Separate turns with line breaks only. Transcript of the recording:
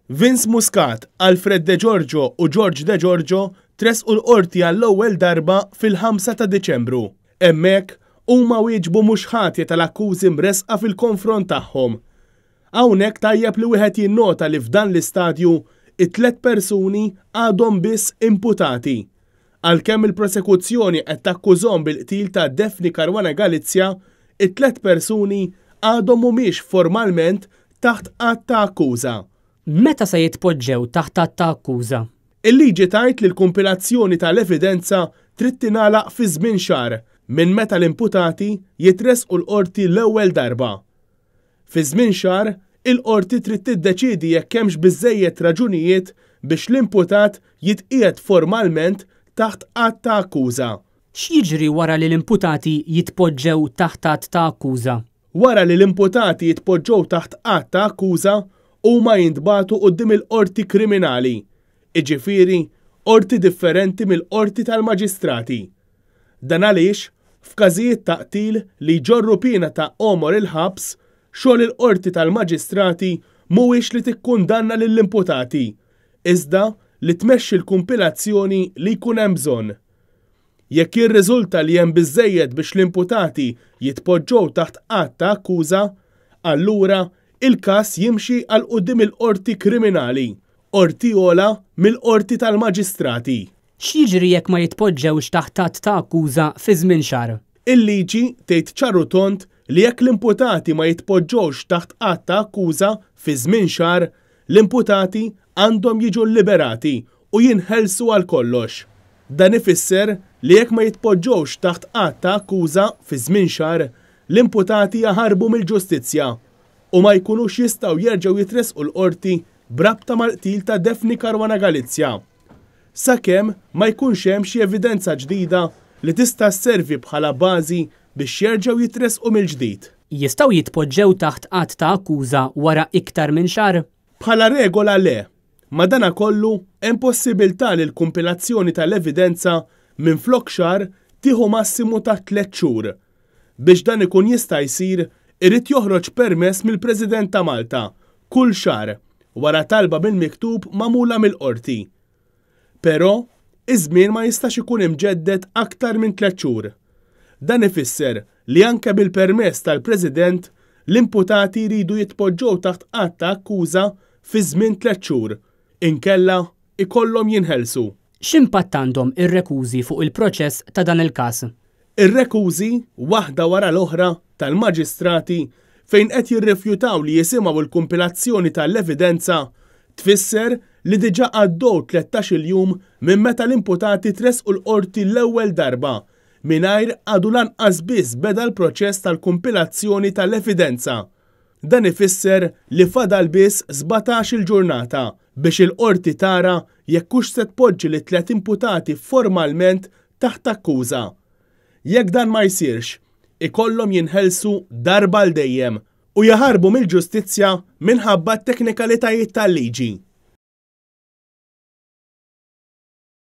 Vince Muscat, Alfred De Giorgio u George De Giorgio tressqu l-Qorti għall-ewwel darba fil-5 ta' Diċembru. Hemmhekk, huma wieġbu mhux ħatja tal-akkużi mressqa fil-konfront tagħhom. Hawnhekk tajjeb li wieħed jinnota li f'dan l-istadju, it-tlett persuni għadhom biss imputati. Għalkemm il-prosekuzzjoni qed takkużhom bil-qtil ta' Daphne Caruana Galizia, it-tlett persuni għadhom mhumiex formalment taħt att ta' akkuża.
Meta se jitpoġġew taħt att ta' akkuża?
Il-liġi tgħid li l-kumpilazzjoni ta' l-evidenza trid tingħalaq fi żmien xahar minn meta l-imputati jitressqu l-Qorti l-ewwel darba. Fi żmien xahar, il-Qorti trid tiddeċiedi jekk hemmx biżżejjed raġunijiet biex l-imputat jitqiegħed formalment taħt att ta' akkuża.
X'jiġri wara li l-imputati jitpoġġew taħt att ta' akkuża?
Wara li l-imputati jitpoġġew taħt att ta' akkuża, huma jintbagħtu quddiem il-Qorti Kriminali, jiġifieri qorti differenti mill-Qorti tal-Maġistrati. Dan għaliex, f'każijiet ta' qtil li jġorru piena ta' għomor il-ħabs, xogħol il-Qorti tal-Maġistrati mhuwiex li tikkundanna lill-imputati, iżda li tmexxi l-kumpilazzjoni li jkun hemm bżonn. Jekk jirriżulta li hemm biżżejjed biex l-imputati jitpoġġew taħt att ta' akkuża, allura il-każ jimxi għal quddiem il-Qorti Kriminali, qorti ogħla mill-Qorti tal-Maġistrati.
X'jiġri jekk ma jitpoġġewx taħt att ta' akkuża fi żmien xahar?
Il-liġi tgħid ċar u tond li jekk l-imputati ma jitpoġġewx taħt att ta' akkuża fi żmien xahar, l-imputati għandhom jiġu lliberati u jinħelsu għal kollox. Dan ifisser li jekk ma jitpoġġewx taħt att ta' akkuża fi żmien xahar, l-imputati jaħarbu mill-ġustizzja u ma jkunux jistgħu jerġgħu jitressqu l-Qorti b'rabta mal-qtil ta' Daphne Caruana Galizia. Sakemm ma jkunx hemm xi evidenza ġdida li tista' sservi bħala bażi biex jerġgħu jitressqu mill-ġdid.
Jistgħu jitpoġġew taħt att ta' akkuża wara iktar minn xahar?
Bħala regola le. Madanakollu, hemm possibiltà li l-kumpilazzjoni tal-evidenza minflok xahar tieħu massimu ta' tlett xhur. Biex dan ikun jista' jsir, irid joħroġ permess mill-President ta' Malta kull xahar, wara talba bil-miktub magħmula mill-Qorti. Però, iż-żmien ma jistax ikun imġedded aktar minn tlett xhur. Dan ifisser li anke bil-permess tal-President, l-imputati jridu jitpoġġew taħt att ta' akkuża fi żmien tlett xhur, inkella ikollhom jinħelsu.
X'impatt għandhom ir-rekużi fuq il-proċess ta' dan il-każ?
Ir-rekużi, waħda wara l-oħra, tal-maġistrati, fejn qed jirrifjutaw li jisimgħu l-kumpilazzjoni ta' l-evidenza, tfisser li diġà għaddew tlettax-il jum minn meta l-imputati tressqu l-Qorti l-ewwel darba, mingħajr għadu lanqas biss beda l-proċess tal-kumpilazzjoni ta' l-evidenza. Dan ifisser li fadal biss sbatax-il ġurnata biex il-Qorti tara jekk hux se tpoġġi lit-tlett imputati formalment taħt akkuża. Jekk dan ma jsirx, ikollhom jinħelsu darba għal dejjem u jaħarbu mill-ġustizzja minħabba t-teknikalitajiet tal-liġi.